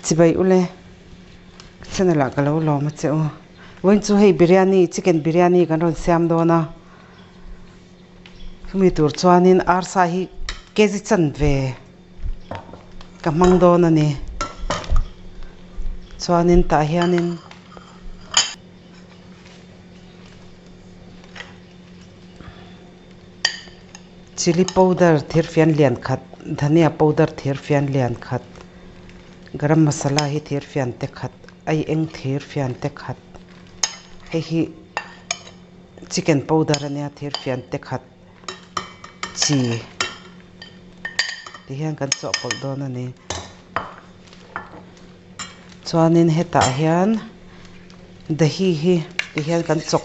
Chibai ule ka channel ah ka lo lawm a che u. Vawiin chu hei biryani chicken biryani kan rawn siam dawn a. Chumi tur chuanin arsa hi kg chanve ka hmang dawn a ni. Chuanin tah hianin. Chilli powder thir fian lian khat dhania powder thir fian lian khat garam masala hi thir fian te khat ai eng thir fian te khat hei hi chicken powder ania thir fian te khat chi ti hian kan chawhpawlh dawn a ni chuanin hetah hian dahi hi ti hian kan chawk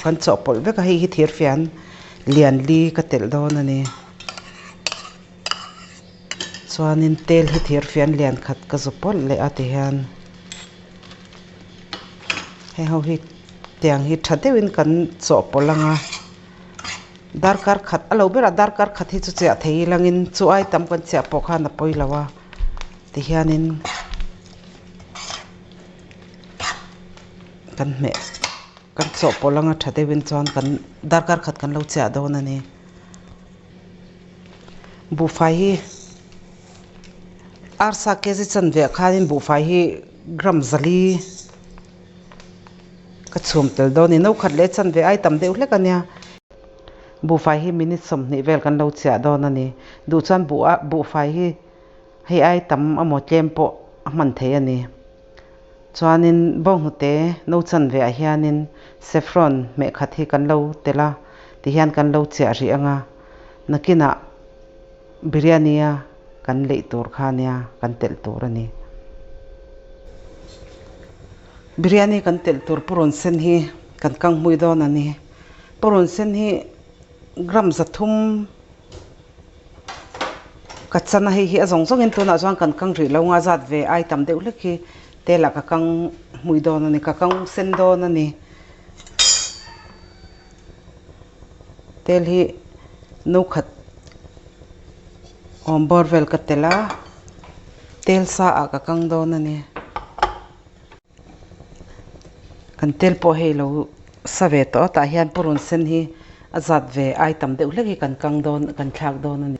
kan chawhpawlh vek a hei hi thir fian lian li ka telh dawn a ni chuanin tel hi thir fian lian khat ka zu pawlh leh a ti hian heng ho hi tiang hi tha deuhin kan chawhpawlh ang a. Darkar khat a lo berah darkar khat hi chu chiah thei ilangin chu ai tam kan chiah pawh khan a pawi lo a tihianin kan hmeh kan chawhpawlh anga tha deuhin chuan kan darkar khat kan lo chiah dawn a ni. Buhfai hi arsa kg chanve ah khanin buhfai hi gram zali. Ka chhum tel dawn a ni. No khat leh chanve ai tam deuh hlek a nia. Buhfai hi minute 20 vel kan lo chiah dawn a ni. Duh chuan buh a buhfai hi hei ai tam amaw tlem pawh a hman thei a ni. Chuanin bawnghnute no chanve ah hianin saffron hmeh khat hi kan lo tel a tihian kan lo chiah rih ang a. Nakinah biryani a kan leih tur kha nia kan telh tur a ni. Biryani kan telh tur purun sen hi kan kang hmui dawn a ni. Purun sen hi gram 300 ka chan a, hei hi a zawng zawngin tunah chuan kan kang rih lo nga zat ve ai tam deuh hlek hi telah ka kang hmui dawn a ni, ka kang sen dawn a ni. Tel hi no khat awm bawr vel ka telh a, tel sa ah ka kang dawn a ni. Kan tel pawh hei lo sa ve tawh a tah hian purun sen hi a zat ve ai tam deuh hlek hi kan kang dawn kan thlak dawn a ni.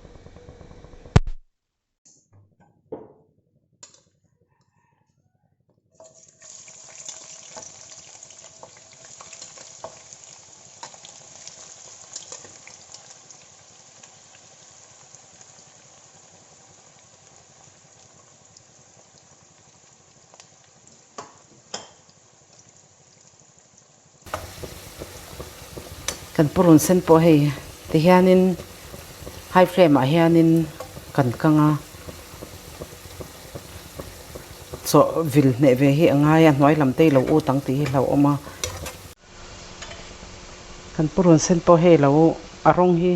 Kan purun sen pawh hei tihianin high flame ah hianin kan kang a, chaw vil hneh ve hi a ngai a hnuai lam te hi lo ut ang tih hi hlauhawm a. Kan purun sen pawh hei lo a rawng hi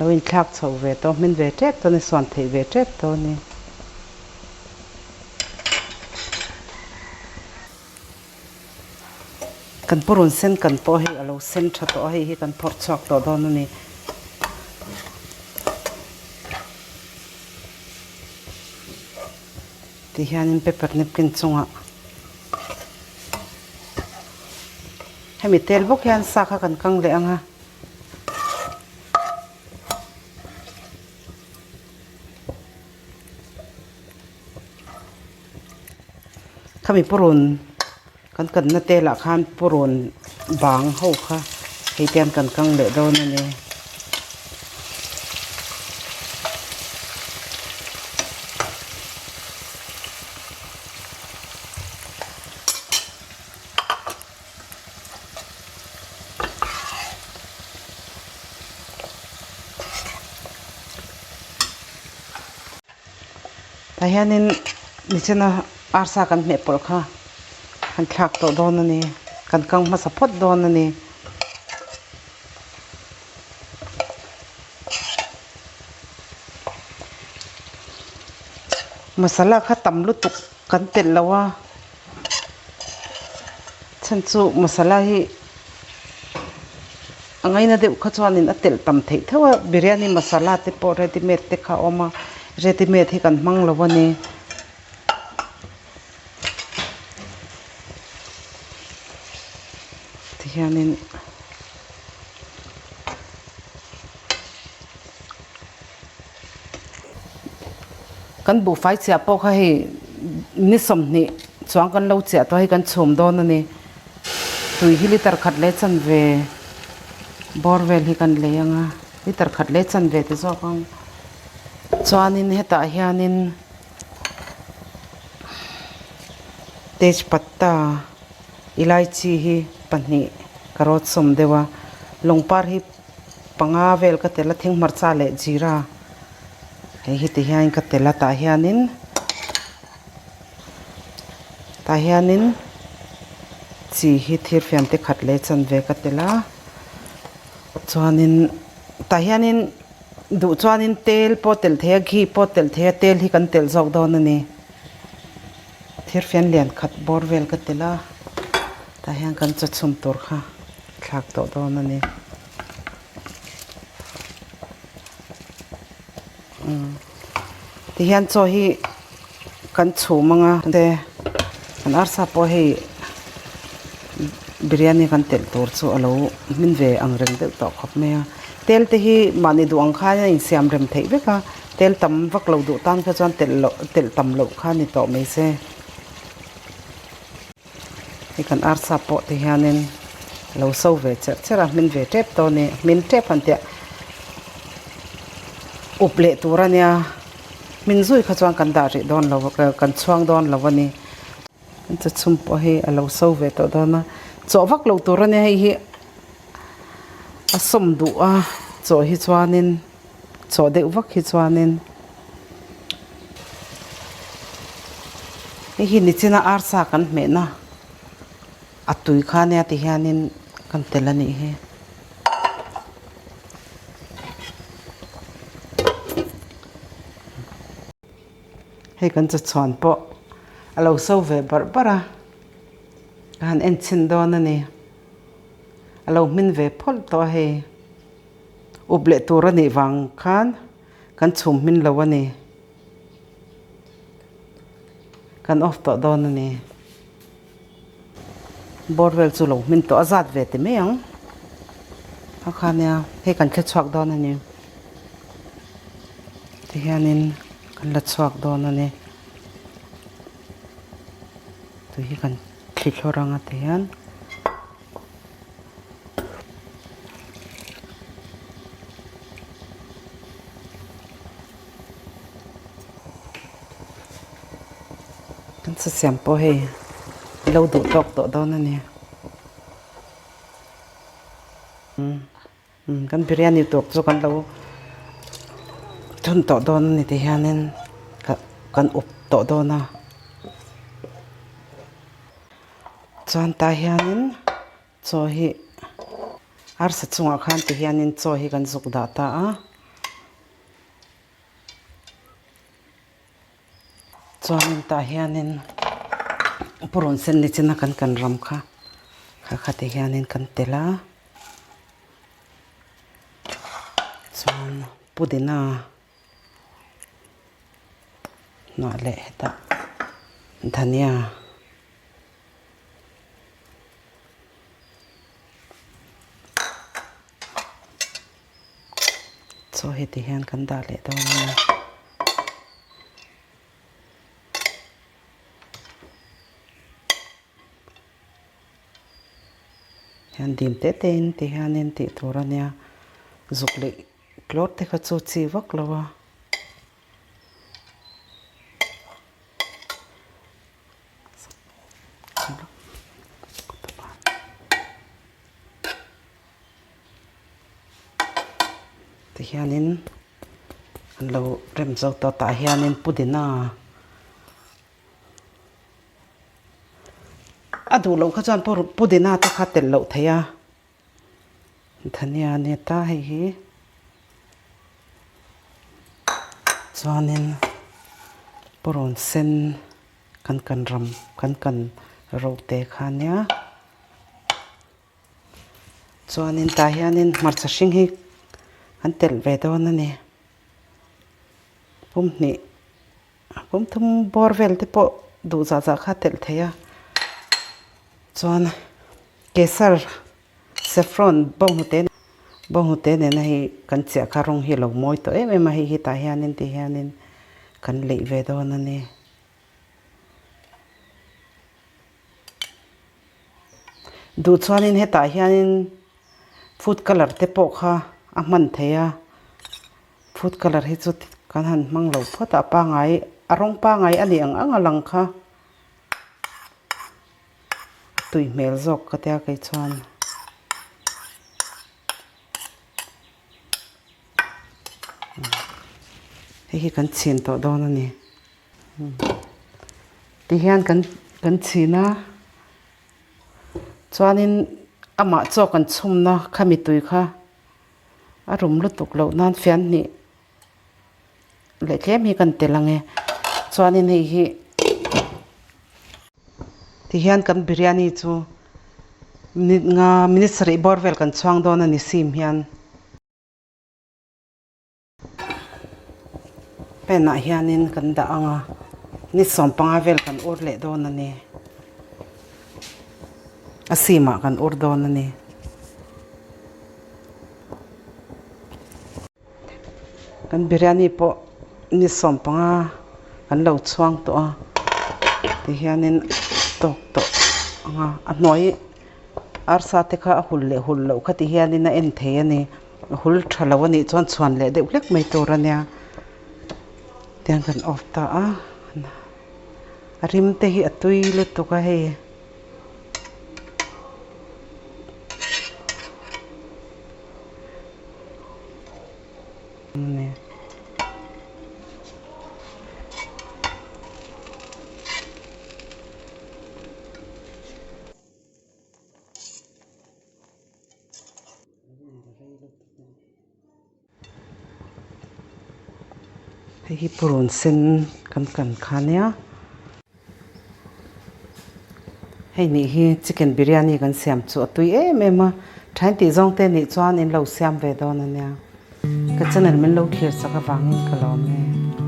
lo inthlak chho ve tawh hmin ve tep tawh a ni suan theih ve tep tawh a ni. Kan purun sen kan pawh hei a lo sen tha tawh a hei hi kan phawrh chhuak tawh dawn a ni. Tihianin paper napkin chungah hemi tel bawk hian sa kha kan kang leh ang a. Khami purun kan kanna telah khan purun bang ho kha hei te hian kan kang leh dawn a ni. Tah hianin nichina arsa kan hmeh pawlh kha kan thlak tawh dawn a ni kan kang hmasa phawt dawn a ni. Masala kha tam lutuk kan telh lo a chhan chu masala hi a ngaina deuh kha chuanin a telh tam theih theuh a biryani masala te pawh ready made te kha a awm a ready made hi kan hmang lo a ni. Tihianin kan buhfai chiah pawh kha hei ni 20 chuang kan lo chiah tawh a hei kan chhum dawn a ni. Tui hi liter khat leh chanve bawr vel hi kan lei ang a, liter khat leh chanve ti zawk ang. Chuanin hetah hianin tejpatta Elaichi hi pahnih ka rawt sawm deuh a, lawngpar hi panga vel ka tel a, thinghmarcha leh jeera hei hi ti hian ka tel a, tah hianin tah hianin chi hi thirfian te khat leh chanve ka tel a, chuanin tah hianin duh chuanin tel pawh telh thei a, ghee pawh telh thei a, tel hi kan telh zawk dawn a ni. Thirfian lian khat bawr vel ka tel a, tah hian kan chaw chhum tur kha thlak tawh dawn a ni. Tihian chaw hi kan chhum ang a te kan arsa pawh hei biryani kan telh tur chu a lo hmin ve ang reng deuh tawh khawp mai a. Tel te hi mahni duh ang khan a insiam rem theih vek a. Tel tam vak lo duh tan kha chuan telh loh telh tam loh kha ni tawh mai se. Hei kan arsa pawh te hianin a lo so ve cherh cherh a, hmin ve tep tawh a ni. Hmin tep han tih up leh tur a nia, hmin zui kha chuan kan dah rih dawn lo kan chhuang dawn lo a ni. Kan chachhum pawh hei a lo so ve tawh dawn a, chawh vak loh tur a nia hei hi a sawm duh a chawh hi chuanin. Chaw deuh vak hi chuanin hei hi nichina arsa kan hmehna a tui kha ania ti hianin kan tel a nih hi. Hei kan chawchhuan pawh a lo so ve barh barh a, ka han en chhin dawn a ni. A lo hmin ve phawlh tawh a hei. Up leh tur a nih vang khan kan chhum hmin lo a ni. Kan off tawh dawn a ni. Bawr vel chu lo hmin tawh a zat ve ti mai ang. A kha nia hei kan thla chhuak dawn a ni. Tihianin kan la chhuak dawn a ni. Tui hi kan thli thlawr ang a tihian. Kan sasiam pawh hei lo duh tawk tawh dawn a ni. Kan biryani tur chu kan lo thun tawh dawn a ni ti hianin kan up tawh dawn a. Chuan tah hianin chaw hi arsa chungah khan ti hianin chaw hi kan zuk dah ta a. Chuanin tah hianin purun sen ni china kan kan ram kha kha kha ti hianin kan telh a. Chuan pudina hnah leh hetah dhania Chaw heti hian kan dah leh dawn a ni. Hian dim te te in ti hianin tih tur a nia zuk leh tlawt te kha chu chi vak lo a. Tihianin an lo rem zo tawh tah hianin pudina a duh loh kha chuan pudina te kha telh loh theih a. Dhania ania ta hei hi chuanin purun sen kan kan ram kan kan ro te kha ania chuanin tah hianin hmarcha hring hi an telh ve dawn a ni pum hnih pum thum bawr vel te pawh duh zah zah kha a telh theih a chuan. Kesar. Saffron bawnghnute bawnghnute nena hei kan chiah kha rawng hi a lo mawi tawh em em a, hei hi tah hianin ti hianin kan leih ve dawn a ni. Duh chuanin hetah hianin food colour te pawh kha a hman theih a, food colour hi chu kan han hmang lo phawt a, a pangai a rawng pangai a nih ang ang a lang kha a tui hmel zawk ka tia kei chuan. Hei hi kan chhin tawh dawn a ni. Tihian kan kan chhin a chuanin amah chaw kan chhumna khami tui kha a rum lutuk loh nan fian hnih leh tlem hi kan tel ang e chuanin hei hi tihian kan biryani chu minute nga minute sarih bawr vel kan chhuang dawn a ni sim hian. Pen ah hianin kan dah ang a, ni 15 vel kan ur leh dawn a ni. A sim ah kan ur dawn a ni. Kan biryani pawh ni 15 kan lo chhuang tawh a, tihianin tawk tawh ang a, a hnuai arsa te kha a hul leh hul loh kha tihianin a en thei a ni. A hul tha lo a nih chuan chhuan leh deuh hlek mai tur a nia tiang kan off ta a a rim te hi a tui lutuk a hei. Hei hi purun sen kan kan kha nia. Hei nih hi chicken biryani kan siam chu a tui em em a. Thain tih zawng te nih chuan in lo siam ve dawn a nia. Ka channel min lo thlir chak avangin ka lawm e.